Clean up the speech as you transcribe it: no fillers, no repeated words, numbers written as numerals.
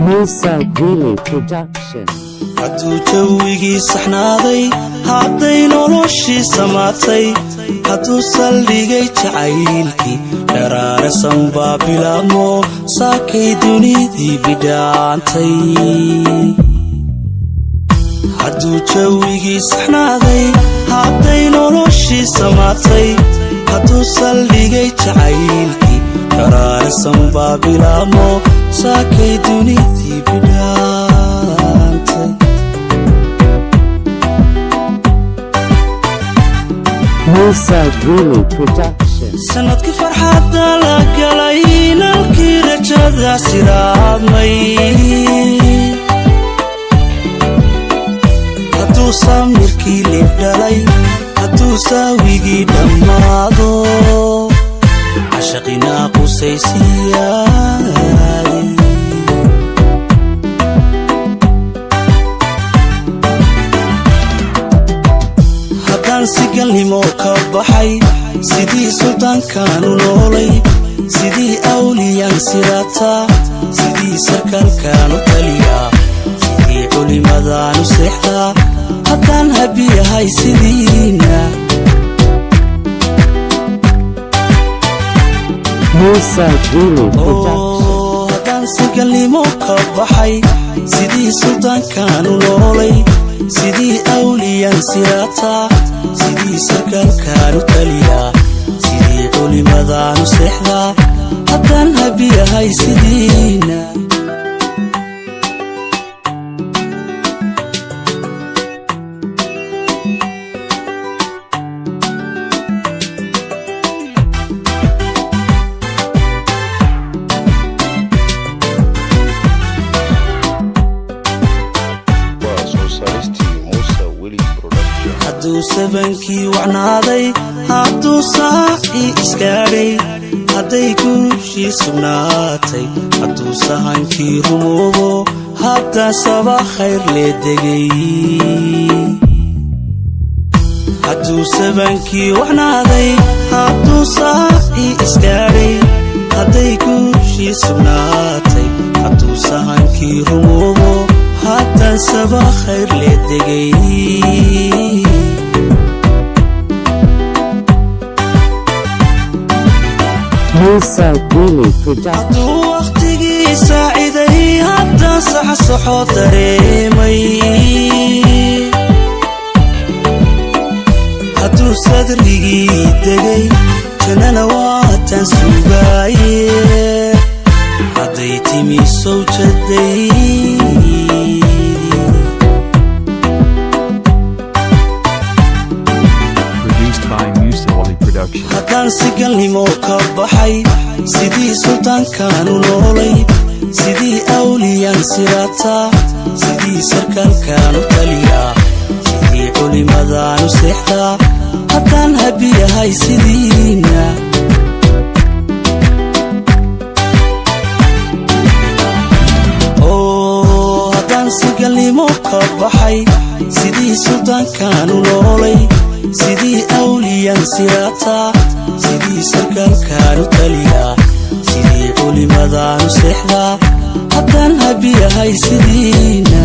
Musa Wili Production. Hadduu jawigii saxnaaday, hadday noloshii samaatay, hadduu saldhigay jacaylkii, dharaarasan baa bilaabmo, saakay dunidii bidhaantay. Hadduu jawigii saxnaaday, hadday noloshii samaatay, hadduu saldhigay jacaylkii, dharaarasan baa bilaabmo, saakay dunidii bidhaantay. Musa Wili Production. Sanadkii farxadda la galay, nalkii rajada siraadmay, hadduu samirkii libdhalay, hadduu saawigii dhammaado, cashaqinaa qusaysiyaay. Haddaan si galnimo ka baxay, sidii suldaankaanu noolay, sidii awliyaan siraataa, sidii sarkaalkaanu taliyaa, sidii culimadaanu seexdaa, haddaan habiyahay sidiina. Musa Wili Production. Oo haddaan si galnimo ka baxay, sidii suldaankaanu noolay, sidii awliyaan siraataa, sidii sarkaalkaanu taliyaa, sidii culimadaanu seexdaa, haddaan habiyahay sidiina. Waa soo saaristii Musa Weli Production. Hadduu sabankii wacnaaday, hadduu saacii iskaadhay, hadday guushii sugnaatay, hadduu sahankii rumoobo, hadda saba khayr lee degay. Hadduu sabankii wacnaaday, hadduu saacii iskaadhay, hadday guushii sugnaatay, hadduu sahankii rumoobo, haddan saba khayr lee degay. Musa Wili Production. Hadduu wakhtigii saaciday, haddaan saxsaxo dareemay, hadduu sadrigii degay, jannana waataan sugaaye, hadday timi sawjadaydii. Produced by Musa Wali Production. Haddaan si galnimo ka baxay, sidii suldaankaanu noolay, sidii awliyaan siraataa, sidii sarkaalkaanu taliyaa, sidii culimadaanu seexdaa, haddaan habiyahay sidiina. Oo haddaan si galnimo ka baxay, sidii suldaankaanu noolay, sidii awliyaan siraataa, sidii sarkaalkaanu taliyaa, sidii culimadaanu seexdaa, haddaan habiyahay sidiina.